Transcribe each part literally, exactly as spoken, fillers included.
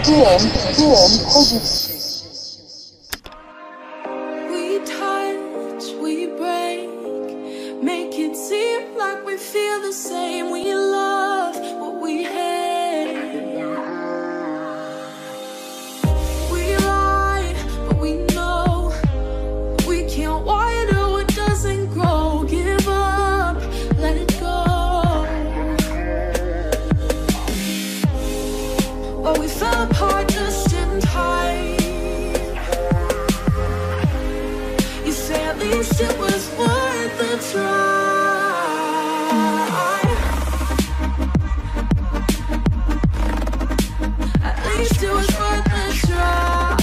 T M, T M Production. We touch, we break, make it seem like we feel the same. We love what we hate. We lie, but we know we can't water what doesn't grow. Give up, let it go. But we fell apart just in time. You say at least it was worth a try. At least it was worth a try.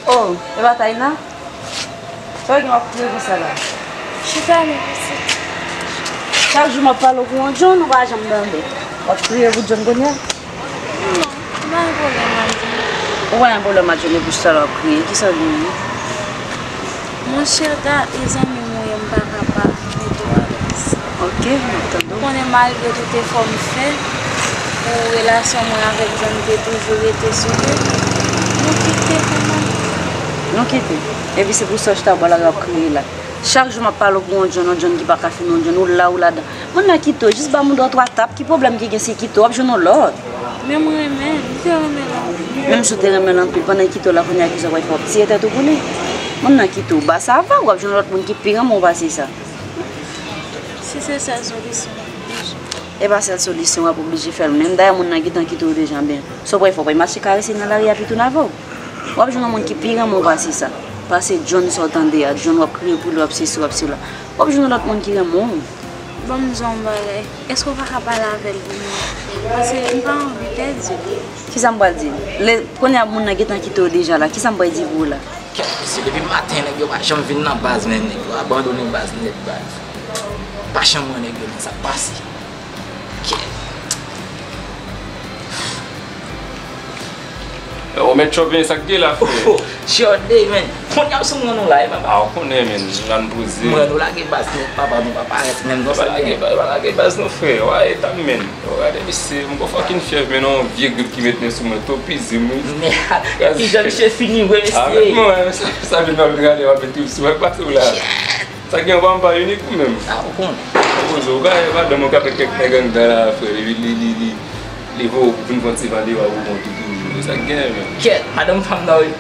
Oh, e pa Taina? Sa w gen w ap kriye konsa la? Chita non, pitit. Chak jou m ap pale w pou yon John, ou pa janm tande. W ap kriye pou John kounye a? Non, m pa gen pwoblèm ak John. Ou pa gen pwoblèm ak John, epi sa w ap kriye. Kisa w gen? Monchè, ta, e zanmi m ou ye, m pa ka pa mete w alèz. Ok, m ap tande w. Ou konnen malgre tout efò m fè pou relasyon mwen avèk John te toujou rete sou pye, nou kite kanmenm. Nou kite? Epi se pou sa w chita bò la w ap kriye la. Chak jou m ap pale w pou yon John, yon John ki pa ka fini, yon John, ou la, ou ladan. Moun nan kite w, jis ba moun dwa twa tap, ki pwoblèm ki gen si l kite w, w ap jwenn yon lòt. Men m renmen l, m te renmen l anpil. Menm si w te renmen l anpil, pandan l kite w la kounye a, kisa w pral fè, w ap tiye tèt ou pou li? Moun nan kite w, ba sa va, w ap jwenn lòt moun ki pi renmen w pase sa. Si se sèl solisyon, m ap oblije. E pa sèl solisyon, w ap oblije fè l menm. Dayè, moun nan gentan kite w deja, men sa w pral fè, w pral mache karese l nan lari a, pi tounen avè w. W ap jwenn yon moun ki pi renmen w pase sa. Pase John sa w tande a, John w ap kriye pou li, w ap sesi, w ap sela. W ap jwenn yon lòt moun ki renmen w. Ban m di w yon bagay. Èske w pa ka pale avè l pou mwen? Paske m pa anvi pèdi l. Kisa m pral di l? Lè, kounye a moun nan gentan kite w deja la, kisa m pral di pou ou la? Kèt, mesye, depi maten nèg yo pa janm vin nan baz, men nèg yo abandone baz nèt, baz. Pa janm wè nèg yo nan sa k pase. Kèt. Yo, mèt Chòp, sa k gen la, frè? Chòp de, men. Kounye a sou mwen nou la, e papa. A, w konnen, men, nou la n poze. Mwen, nou lage baz nèt, papa, nou pa parèt menm nan sa. Pa lage baz, pa lage baz, non, frè. Wa eta m, men. Yo, gade, mesye, m gon fucking fyèv, men, non, vye grip ki met men sou mwen, topizi m, wi. Men, kijan misye fini, vre, mesye. Avèk mwen, sa, sa vin nan gade, w ap met trip sou mwen, pase w la. Sa gen anba m pa inik ou menm. A, ou konnen. Poze w, gade madanm ou k ap fè kèk nèg anndan la, frè, li, li, li, li, li voye w pou vin fè yon ti vande w a ou bon tou toujou. Sa k gen, men. Kèt, madanm fanm nan, wi.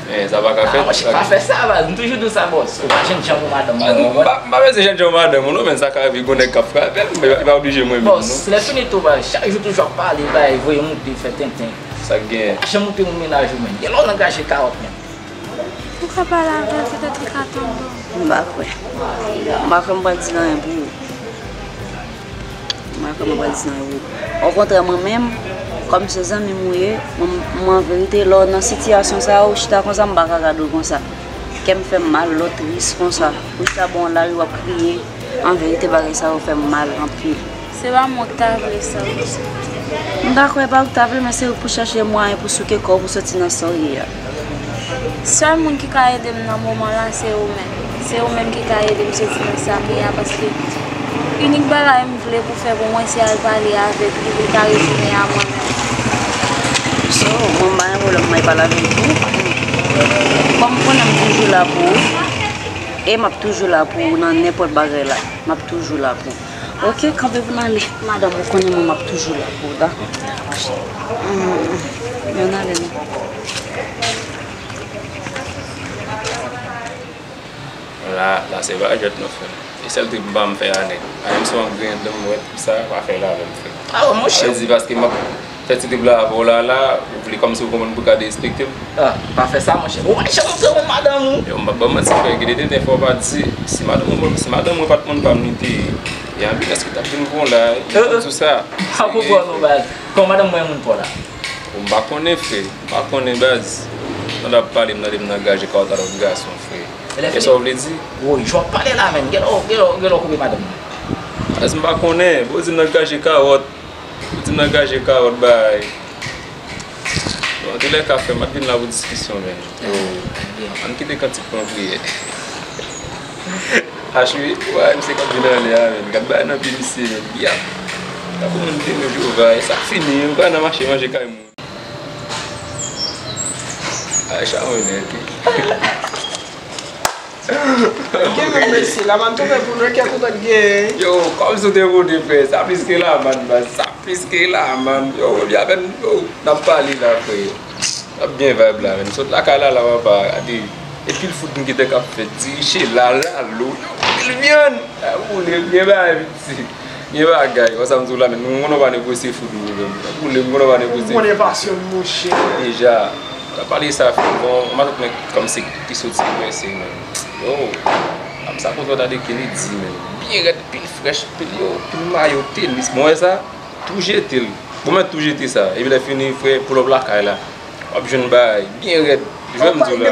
Eh, sa pa ka A, fèt. Monchè, pa fè sa, baz. M toujou di w sa, bòs. Ou pa jènjan pou madanm mwen, M ou konprann? pa, m pa bezwen jènjan madanm ou, non, men sa ka rive gon nèg k ap frape l, men li pa oblije mwen menm, Bòs, non. Lè fini tou, baz. Chak jou toujou ap pale, bay, voye moute, fè tenten. Sa k gen. Pa janm moute moun menaj ou, menm. Gen lè w nan gaje kawòt, menm. Ou ka pale avè l, petèt li ka tande w. M pa kwè. M pa kwè m pral di l anyen pou ou. M pa kwè m pral di l anyen pou ou. Okontrè, mwen menm, kòm se zanmi m ou ye, mwen, mwen, an verite, lè w nan sitiyasyon sa a, ou chita konsa, m pa ka gade w konsa. Kè m fè m mal, lè w tris konsa. Ou chita bò w lari, w ap kriye. An verite, bagay sa yo fè m mal anpil. Se pa mwen k ta vle sa, wi. M dakò, e pa ou k ta vle, men se ou k pou chache mwayen pou souke kò w pou soti nan sa w ye a. Sèl moun ki ka ede m nan moman la, se ou menm. Se ou menm ki ka ede m soti nan sa m ye a, paske inik bagay m vle pou fè pou mwen, se al pale avèk li, pou l ka retounen a mwen menm. So, mwen m pa gen pwoblèm, mwen pale avèk ou. Kòm ou konnen m toujou la pou ou, e m ap toujou la pou ou nan nenpòt bagay la. M ap toujou la pou ou. Oke, kanpe pou n ale. Madanm, ou konnen mwen, m ap toujou la pou ou, dakò? Mm, mm. Ann ale, non. La, la se pa jwèt non, frè. E sèl trip m pa m fè a nèg. A, menm si w ap griyen dan m wè, sa pa fè l avè m, frè. A, monchè. Sa vle di paske m ap fè ti trip la avè w la, la, ou vle kòmsi ou konprann pou ka derespekte m? A, pa fè sa, monchè. Ou pa janm montre mwen madanm ou. Yo, m p ap ba w manti, frè, gen de tenten fò w pa di, si madanm ou, si madanm mwen pa t moun pa m li te ye, e anbilans ki t ap vin pran w la, e, sou sa. Pa konprann ou, baz. Kòman madanm mwen moun pa w la? Bon, m pa konnen, frè, m pa konnen, baz. Pandan w ap pale, m tande m nan gaje kawòt a lòt gason, frè. E sa w vle di? Woy, jan w ap pale la, menm. Gen lè w, gen lè w, gen lè w koupe madanm mwen. Baz, m pa konnen. Bon, di m nan gaje kawòt. Ou di m nan gaje kawòt bay. Bon, antoulèka, frè, m pa t vin la pou diskisyon, men. Yo, ann kite kantik pran priyè. Achi, wè, misye k ap vin anlè a, men. Gad bagay nan pye misye, men. Yap. Gad pou moun teme Jewova, e sa k fini, m pa nan mache manje kay moun. Ay, chawony, ok. Gen menm mesye, lamann tonbe pou nou, kèk ou konn gen. Yo, kòmsi w te vote, frè, sa plis ke lamann, baz, sa plis ke lamann. Yo, li avè n, yo, n ap pale la, frè. N ap gen vibe la, menn. Sot lakay la, la, papa, gade. E pil fout m gentan k ap fèt, diriche, lala, lo, yo, pil vyann. Sa boule, gen bagay, piti. Gen bagay, wè sa m di w la, men nou konnen w pa negosye fout nou menm. Boule, m konnen w pa negosye. M konnen pasyon m, monchè. Deja, w ap pale sa, frè, bon, m pa t konn kòmsi ki soti vèse, men. Yo, m sa kontan tande Kennedy, men. Byen rèd, pil frèch, pil yo, pil mayo, tenis. Bon, wè sa, tou jete l. Bon, mwen tou jete sa. Epi lè fini, frè, pull up lakay la. W ap jwenn bagay byen rèd. Jwè m di w la.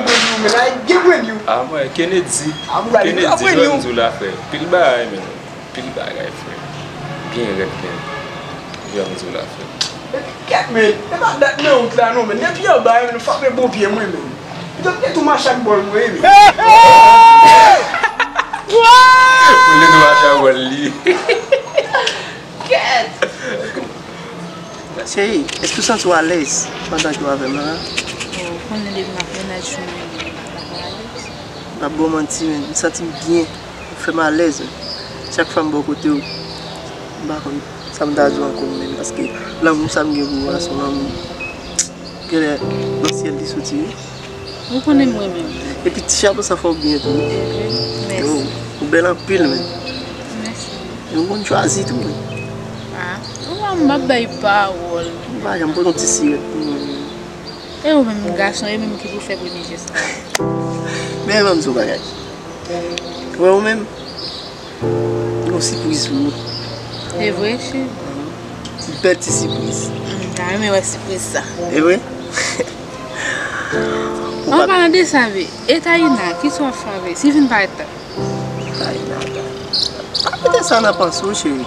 A mwen, Kennedy. Kennedy, jwè m di w la, frè. Pil bagay, men. Pil bagay, frè. Byen rèd, men. Jwè m di w la, frè. Epi kèt, men. E pa dat nan wout la, non, men. Depi anba, men, frape bon pye mwen, men. Pito te tou mache ak bòl mwen, men. Ou le tou mache ak bòl li. Kèt! Cheri, èske w santi w alèz pandan ke w avè m la? Bon, ou konnen depi m ap mennaj ou, mwen, m pa alèz. M p ap ba w manti, men, m santi m byen. Ou fè m alèz, men. Chak fwa m bò kote w, m pa konn sa m ta di w ankò, men, paske lanmou sa m gen pou ou a, se yon lanmou genlè nan syèl li soti, wi. Ou konnen m renmen w. Epi ti chapo sa fè w byen tou, wi. Evre? Mèsi. Yo, ou bèl anpil, men. Mèsi. Yo, ou konn chwazi tou, men. A, ou wè m p ap bay pawòl. M pa janm pote yon ti sirèt pou mwen, men. E ou menm, gason, e menm ki pou fè premye jès la. Men, ban m di w bagay. Ou wè ou menm, m gon sipriz pou ou. E vre, cheri? Bèl ti sipriz. M ta renmen wè sipriz sa. E vre? An palan de sa, vi, e Taina, kisa w ap fè avè l? Si l vin parèt la. Taina, Taina. Pa mete sa nan panse w, cheri.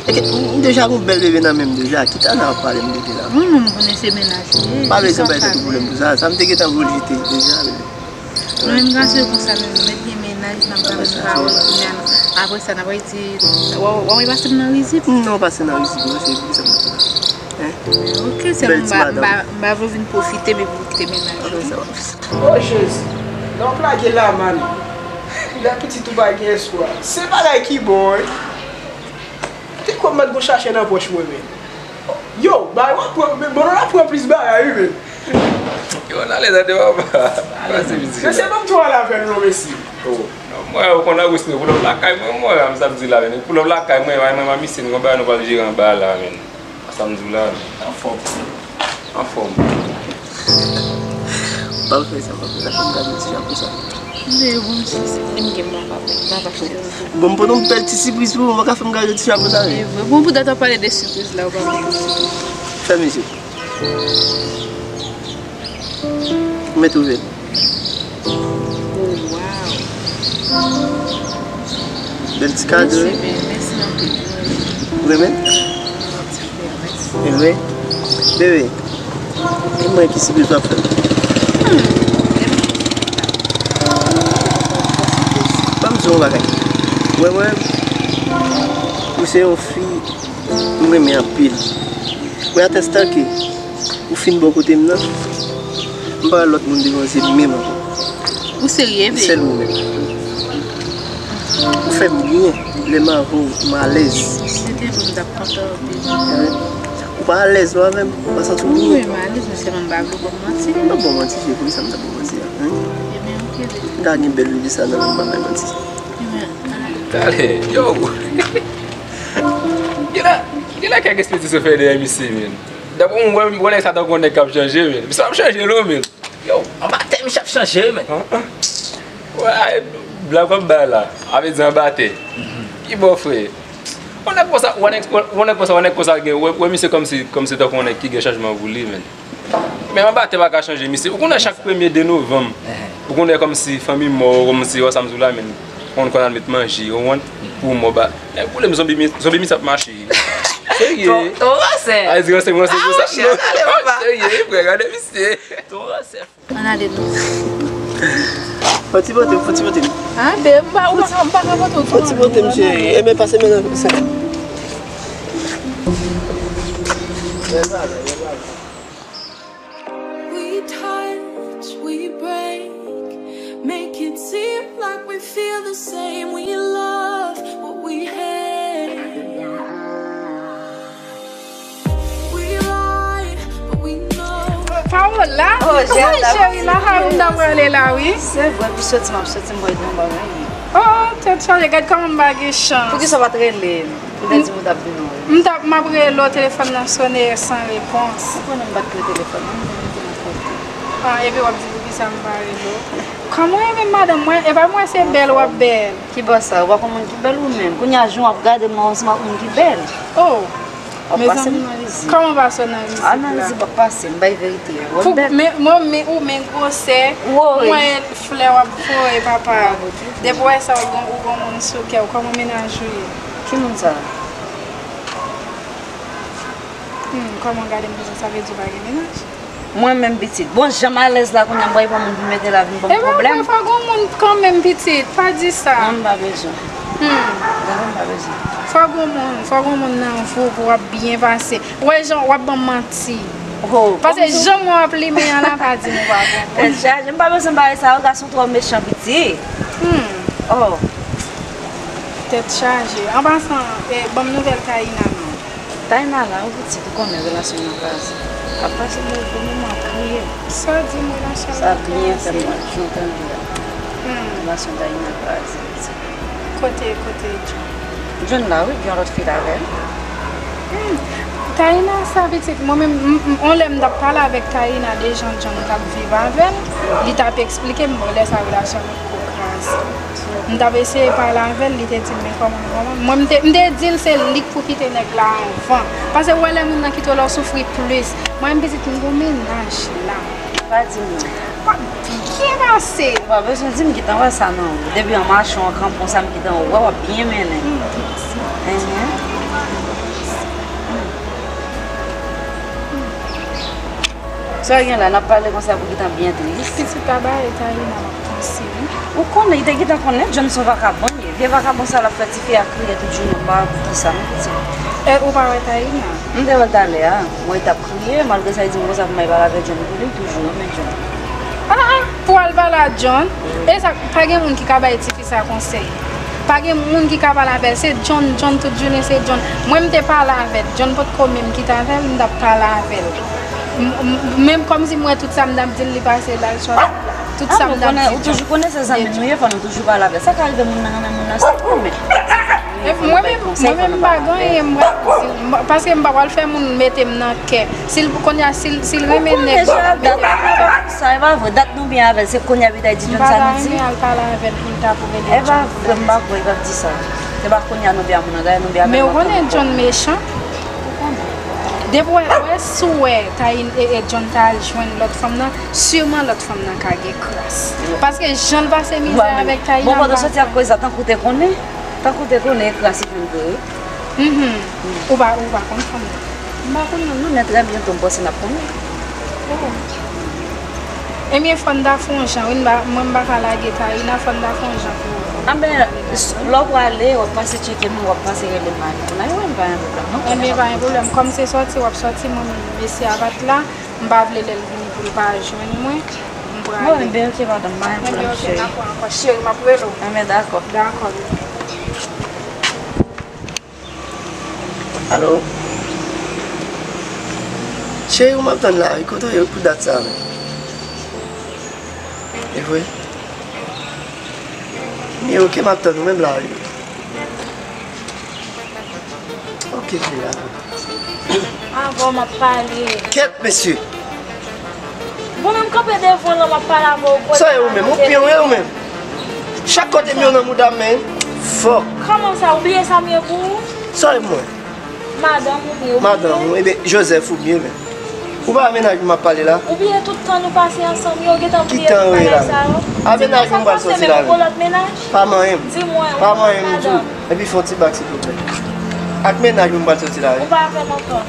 E ke, m, m deja gon bèl bebe nan men m deja. Ki Taina w ap pale m de la? Mwen menm, m konnen se mennaj li ye. Pa bezwen bay tèt ou pwoblèm pou sa. Sa m te gentan voye l jete deja, bebe. Mwen menm, gason yo konsa menm, mèt gen mennaj, n ap ba menm pawòl kounye a. Apre sa, n ap di, w, w, w pase m nan rizib? Non, pase nan rizib, non, cheri, poukisa m ap fè sa? Hein? Ok, sèlman m pa, m pa, m pa vle w vin pwofite, men pou w kite mennaj ou. Apre sa, w ap fè sa. Oh Jezi, lè w ap lage lamann, lè pitit ou pa gen espwa, se bagay ki bon, wi. Te kwè m mèt gon chache nan pòch mwen, men. Yo, bay w ap pran, men bon, w ap pran plis bagay, wi, men. Yo, n ale tande papa. Pase pitit. Mesye, ban m twa la avè l non, mesye. Oh, non, mwen, ou konn Agustin, pull up lakay mwen, mwen, m sa m di la, men. Pull up lakay mwen, mwen, mwen, misye, nou gon bagay nou pral jere anba la, men. Sa m di w la, men. Anfòm. Anfòm. Pa fè sa, pa fè sa, fè m gade ti chapo sa. Mwen, bon, si, si, m gen m pa, pa, pa, pa fè. Bon, m pote yon bèl ti sipriz pou ou, ou pa ka fè m gade ti chapo sa, wi. E vre, bon, pou dat w ap pale de sipriz la, ou pa mete sipriz. Fèmen je w. Mwen twouve l. Oh, wow. Bèl ti kado, wi. Mèsi, bebe. Mèsi anpil. Ou renmen? Anpil, mèsi. E vre? Bebe, e mwen ki sipriz w ap fè m? Hmm. Ban m di w yon bagay. Wè mwen, ou se yon fi m renmen anpil. Wè, atè stan ke ou fin bò kote m nan, m pa wè lòt moun devan zye m menm ankò. Ou serye, bebe? Sèl ou menm. Ou fè m byen. Lè m avè w, m alèz. Si se te vre, m t ap kontan anpil. Ou pa alèz non avè m? Ou pa santi w byen? Wi, m alèz, men sèlman m pa vle w ban m manti. M p ap ba w manti, cheri, poukisa m t ap ba w manti a, hein? Ebyen, ok, bebe. M ta gen bèl bebe sa nan men m, m pa bay manti. Ebyen, an ale. Talè, yo! Genlè, genlè kèk espiritis yo fè dèyè misye, men. Dapre mwen, wè, wè nèg sa tankou yon nèg k ap chanje, men. Misye p ap chanje, non, men. Yo, anba tè misye ap chanje, men. An, an. Wè, blag w ap bay la. A vle di anba tè. Ki bò, frè? Yon nèg konsa, yon nèg, yon nèg konsa, yon nèg konsa gen, wè, wè misye kòmsi, kòmsi tankou yon nèg ki gen chanjman pou li, men. Men anba tè pa ka chanje, misye. Ou konnen chak premye de novanm, ou konnen kòmsi fanmi mò, kòmsi, wè sa m di w la, men. Ou konn al met manje, ou konprann, pou mò ba. Nèg boule m zonbi, zonbi misye ap mache. Serye. Ton, ton ransè. Ay, di ransè, ransè pou sa. Ah, monchè, ale, papa. Serye, frè, gade misye. Ton ransè. Ann ale nou. Fò ti pote m, fò ti pote m. Ah, bebe, m pa, ou pa, m pa ka pote w. Fò ti pote m, cheri. E men pase men nan sa. We touch, we break, make it seem like we feel the same. We love what we hate. Paola, oh, cheri, la, ha, m ta prale la, wi. Se vre, pou soti, m ap soti, m pral gen yon bagay. Oh, tèt chaje, gad kòman m pa gen chans. Poukisa w pa t rele m? M te di m w t ap vin wè m. M t ap, m ap rele w, telefòn nan sonnen san repons. Ou konnen m pa t pran telefòn nan, m te mete nan kote. Ah, epi w ap di poukisa m pa rele w. Kòman w renmen madanm mwen? E pa mwen se bèl w ap bèl. Ki bò sa? Ou pa konn moun ki bèl ou menm? Kounye a, jan w ap gade m nan, w sanble ak moun ki bèl. Oh. W ap pase m nan rizib. Kòman pase w nan rizib la? A, nan rizib w ap pase, m bay verite a. Ou bèl. Men, men, men, ou, men gwosè, mwen, flè w ap voye, papa. Depi w wè sa, ou gon, ou gon moun sou kè w. Kòman mennaj ou ye? Ki moun sa? Hmm, kòman w gade m konsa, sa vle di w pa gen mennaj? Mwen menm pitit. Bon, jan m alèz la kounye a, m pral pran moun pou mete la vin ban m pwoblèm. Ebyen, fò gon moun kanmenm pitit, pa di sa. Non, m pa bezwen. Hmm. Gade, m pa bezwen. Fò gon moun, fò gon moun nan vi w pou w ap byen pase. Ou wè jan w ap ban m manti. Oh, pase jan mwen w ap limen an la, pa di m ou pa gon moun. Tèt chaje, m pa bezwen bagay sa yo, gason twò mechan pitit. Hmm. Oh. Tèt chaje. An pasan, eh, ban m nouvèl Taina non. Taina la, wi pitit, ou konnen relasyon nou kraze. Ap pase de bon moman, kriye. Sa w di m, relasyon nou kraze? Sa byen fè m wè, jan w tande a. Hmm. Relasyon Taina kraze, pitit. Kote, kote John? John la, wi, gen yon lòt fi avè l. Hmm. Taina sa, pitit, mwen menm, m, m, on lè m t ap pale avèk Taina de jan John t ap viv avè l, li t ap eksplike m, bon, lè sa relasyon nou poko kraze. M t ap eseye pale avè l, li te di m, men kòman, kòman? Mwen, m te, m te di l se li k pou kite nèg la anvan. Paske ou wè lè moun nan kite w la, w soufri plis. Mwen menm pitit, m gon mennaj la. Pa di m non. Pa, Ase. Ou pa bezwen di m gentan wè sa nan ou. Depi an mache, an kanpe konsa, m gentan wè w ap byen mennen. Enhen. Sa w gen la, n ap pale konsa pou gentan byen tris. Pitit pa bare Taina m ap panse wi. Ou konnen, li te gentan konnen John se yon vakabon li ye. Vye vakabon sa l ap fè tifi a kriye tout jounen, m pa wè poukisa non pitit. E ou pa wè Taina? M te wè l talè a, mwen t ap kriye, malgre sa li di m konsa pou m al pale avèk John pou li, m toujou renmen John. Ah, ah, pou al pale a John? E sa, pa gen moun ki ka bay tifi sa konsèy. Pa gen moun ki ka pale avè l, se John, John tout jounen se John. Mwen m te pale avè l, John potko menm kite avè l, m t ap pale avè l. M- m- Menm kòmsi m wè tout sa m t ap di l, li pase l al sòti la. Tout sa m t ap di John. Ou toujou konnen se zanmi nou ye, fò nou toujou pale avè l. Sa ka rive moun nan renmen moun nan, se kòmè. E mwen menm, mwen menm m pa gen anyen m pral di, m pa- paske m pa pral fè moun mete m nan kè. Si l kounye a, si l si l renmen nèg, li pa pral mete m nan kè. Sa e pa vre, dat nou byen avè l, se kounye a li ta di John sa nou di. M pa ta renmen al pale avè l pou l ta pou rele John pou l ta di. E pa vre, m pa kwè li t ap di sa. Se pa kounye a nou byen moun nan, dayè nou byen avè l. Men ou konnen John mechan. Depi w wè, wè si w wè Taina e, e John ta al jwenn lòt fanm nan, siman lòt fanm nan ka gen kras. Paske jan l pase mizè avèk Taina. Bon, pandan soti ak koze sa, tankou te konnen, tankou te konnen e kras li jwenn vre wi. Mhm. Ou pa, ou pa konn fanm nan? M pa konn non, men trè byento m panse n ap konnen. Oh. Ebyen, fò n ta fè yon jan, wi, n pa- mwen m pa ka lage Taina, fò n ta fè yon jan pou. Anben, lè w prale, w ap pase tcheke m, w ap pase rele m, mari pou n al wè m, pa gen pwoblèm non. Ebyen, pa gen pwoblèm, kòm se sòti w ap sòti, mwen menm mesye a pa t la, m pa vle lè l vini pou l pa jwenn mwen, m prale. Bon, enben, oke, madanm, pa gen pwoblèm, cheri. Enben, oke, n ap wè ankò, cheri, m ap rele w. Enben, dakò. Dakò, bebe. Alo? Cheri, ou m ap tann la, wi, kote w ye pou dat sa, wi? E vre? Byen, oke, m ap tann ou menm la, wi. Oke, cheri, dakò. Avè w m ap pale. Kèt, mesye! Bon, men m kanpe devan w la, m ap pale avè w. Sa e ou menm? Ou pye ou ye ou menm? Chak kote m yo nan mouda m, men. Fòk. Kòman sa? Ou bliye sa m ye pou ou? Sa e mwen? Madanm ou m ye, ou bliye? Madanm ou, ebyen, Joseph ou m ye, men. Ou pa wè mennaj mwen m ap pale la? Ou bliye tout tan nou pase ansanm yo, ou gentan bliye tout bagay sa yo? Ki tan yo ye la? A mennaj mwen m pral sòti la, men. Di m, ou gon lòt mennaj? Pa manyen m. Di mwen, ou gon lòt madanm? Pa manyen m, di w. Epi fè yon ti bak, silvouplè. Ak mennaj mwen m pral sòti la, wi. Ou pa avè m ankò?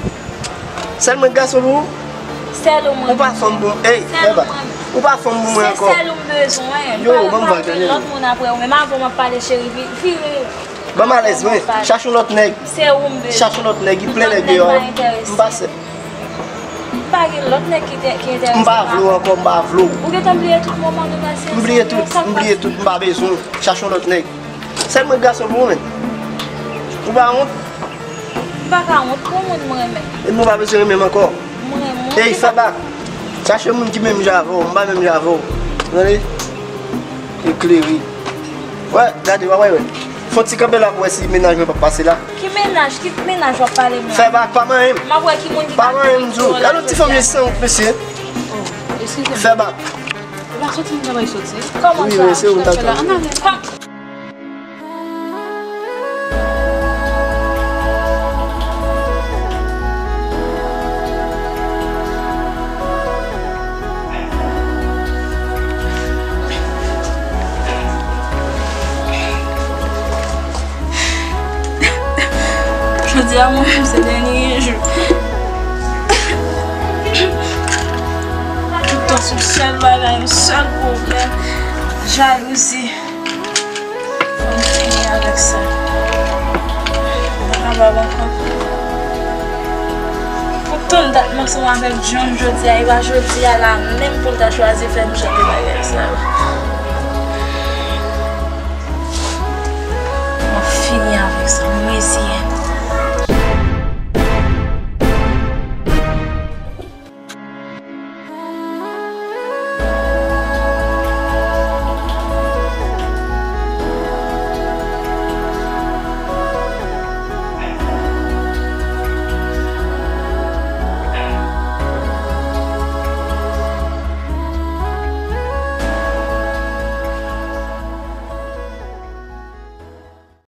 Sèl mwen k gason pou ou? Sèl ou mwen. Ou pa fanm pou mwen. Ey, fè bak. Ou pa fanm pou mwen ankò. Se sèl ou m bezwen. Yo, ban m vag, tande. Lòt moun apre ou menm. Avè w m ap pale, cheri, vi- vire. Ban m alèz, wi. Chache yon lòt nèg. Se ou m bezwen. Chache yon lòt nèg, gen plen nèg deyò. M pa sè. M pa gen lòt nèg ki te- ki enterese m. M pa vle w ankò, m pa vle w. Ou gentan bliye tout moman nou pase ansanm yo? M bliye tout, m bliye tout, m pa bezwen w. Chache yon lòt nèg. Sèl mwen k gason pou ou, men. Ou pa wont? M pa ka wont pou moun m renmen. E nou pa bezwen renmen m ankò. M renmen w. Ey, fè bak. Chache moun ki menm jan avè w. M pa menm jan avè w. Tande? Eklere. Wè, gade, w ap wè, wè. Fè yon ti kanpe la pou wè si mennaj mwen p ap pase la. Ki mennaj? Ki mennaj w ap pale m la? Fè bak, pa manyen m. M ap wè ki moun ki pa manyen m di w. Gade yon ti fanm yo san wont, mesye. Oh, eskize m. Fè bak. Ou pa soti m travay soti. Kòman sa? Wi, men se ou m t ap tann. Ann ale. Jodi a, mwen menm, se dènye jou. Tout tan se yon sèl bagay, yon sèl pwoblèm, jalouzi. Fò m fini avèk sa. M pa kapab ankò. Mwen tann dat m ansanm avèk John jodi a, e pa jodi a la menm pou l ta chwazi fè m jan de bagay sa yo. Mwen fini avèk sa, mwen reziye.